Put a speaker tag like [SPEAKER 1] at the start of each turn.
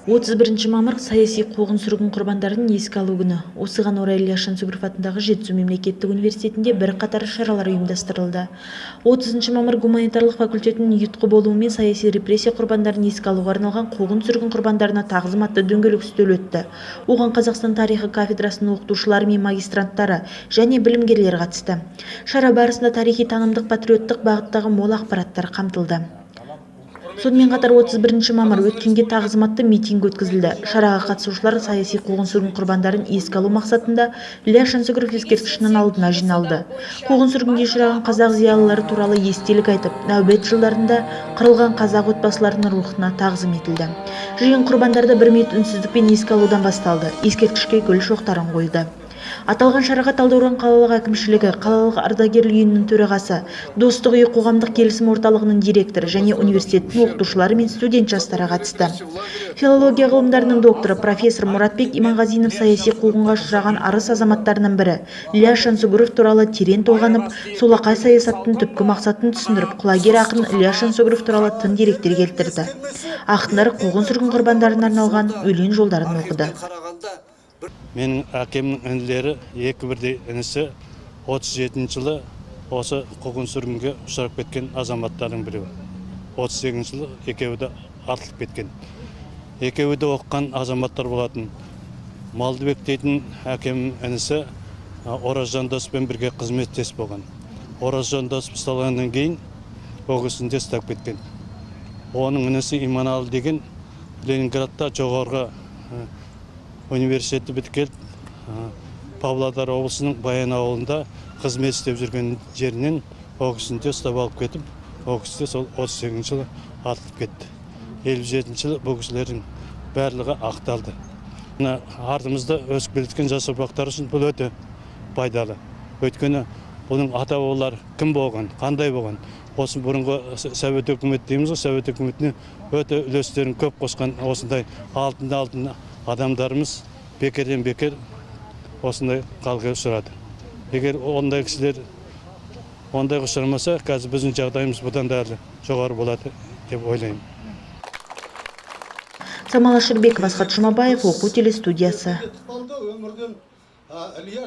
[SPEAKER 1] 31 мамыр – саяси қуғын-сүргін құрбандарын еске алу күні. Осыған орай Ілияс Жансүгіров атындағы Жетісу мемлекеттік университетінде бірқатар шаралар ұйымдастырылды. 30 мамыр гуманитарлық факультетінің ұйытқы болуымен саяси репрессия құрбандарын еске алуға арналған «Қуғын-сүргін құрбандарына тағзым» атты дөңгелек үстел өтті. Оған Қазақстан тарихы кафедрасының оқытушылары мен магистранттары және білімгерлер қатысты. Шара барысында тарихи, танымдық, патриоттық бағыттағы мол ақпараттар қамтылды. Сонымен қатар 31 мамыр – өткенге тағзым атты митинг өткізілді. Шараға қатысушылар саяси қуғын-сүргін құрбандарын еске алу мақсатында Ілияс Жансүгіров ескерткішінің алдына жиналды. Қуғын-сүргінге ұшыраған қазақ зиялылары туралы естелік айтып, нәубет жылдарында қырылған қазақ отбасыларының рухына тағзым етілді. Жиын құрбандарды бір минут үнсіздікпен еске алудан басталды. Ескерткішке гүл шоқтарын қойды. Аталған шараға Талдықорған қалалық әкімшілігі, қалалық ардагерлер үйінің төрағасы, «Достық үйі» қоғамдық келісім орталығының директоры және университеттің оқытушылары мен студент жастары қатысты. Филология ғылымдарының докторы, профессор Мұратбек Иманғазинов саяси қуғынға ұшыраған Арыс азаматтарының бірі Ілияс Жансүгіров туралы терең толғанып, солақай саясаттың түпкі мақсатын түсіндіріп, құлагер ақын Ілияс Жансүгіров туралы тың деректер келтірді. Ақындар қуғын-сүргін құрбандарына арналған өлең жолдарын оқыды.
[SPEAKER 2] Менің әкемнің інілері, екі бірдей інісі 37 жылы осы қуғын сүргінге ұшырап кеткен азаматтардың біреуі. 38 жылы екеуі де атылып кеткен. Екеуі де оқыған азаматтар болатын. Малдыбек дейтін әкемнің інісі Ораз Жандосовпен бірге қызметтес болған. Ораз Жандосов ұсталғаннан кейін ол кісіні де ұстап кеткен. Оның інісі Иманалы деген Ленинградта жоғарғы университетті бітіп келіп, Павлодар облысының Баян ауылында қызмет істеп жүрген жерінен ол кісіні де ұстап алып кетіп, ол кісі де сол 38 жылы атылып кетті. 57 жылы бұл кісілердің барлығы ақталды. Мына артымызда өсіп келе жатқан жас ұрпақтар үшін бұл өте пайдалы, өйткені бұның ата бабалары кім болған, қандай болған, осы бұрынғы совет өкіметі дейміз ғой, совет өкіметіне өте үлестерін көп қосқан осындай алтын алтын адамдарымыз бекерден бекер осындай халге ұшырады. Егер ондай кісілер ондайға ұшырамаса, қазір біздің жағдайымыз бұдан да әлі жоғары болады деп ойлаймын.
[SPEAKER 1] Самал Ашырбеков, Асхат Жұмабаев, «Оқу» телестудиясы.
[SPEAKER 3] Өмірден Ілияс.